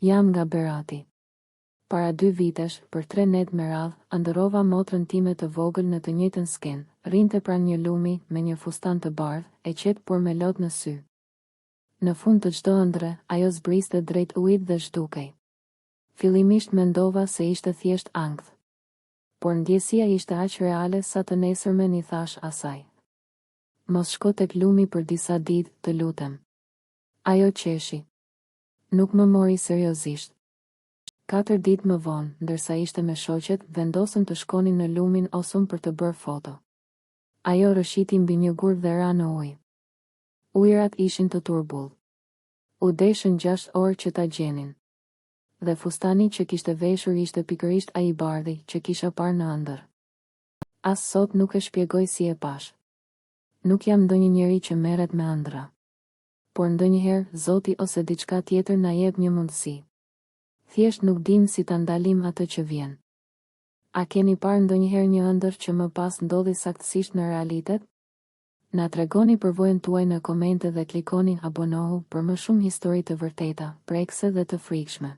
Jam nga Berati. Para dy vitesh, për tre net me radhë, ëndërrova motrën time të vogël në të njëjtën skenë, rrinte pranë një lumi, me një fustan të bardhë, e qetë por me lot në sy. Në fund të çdo ëndrre, ajo zbriste drejt ujit dhe zhdukej. Fillimisht mendova se ishte thjesht ankth. Por ndjesia ishte aq reale sa të nesërmen i thashë asaj. Mos shko tek lumi për disa ditë, të lutem. Ajo qeshi. Nuk më mori seriozisht. Katër ditë më vonë, ndërsa ishte me shoqet, vendosën të shkonin në lumin Osum për të bërë foto. Ajo rrëshqiti mbi një gur dhe ra në ujë. Ujërat ishin të turbullt. U deshën gjashtë orë që ta gjenin. Dhe fustani që kishte veshur ishte pikërisht ai i bardhi, që kisha parë në ëndërr. As sot nuk e shpjegoj si e pashë. Nuk jam ndonjë njeri që merret me ëndrra. Por ndonjëherë, Zoti ose diçka tjetër na jep një mundësi. Thjesht nuk dimë si ta ndalim atë që vjen. A keni parë ndonjëherë një ëndërr që më pas ndodhi saktësisht në realitet? Na tregoni përvojën tuaj në komente dhe klikoni abonohu për më shumë histori të vërteta, prekëse dhe të frikshme.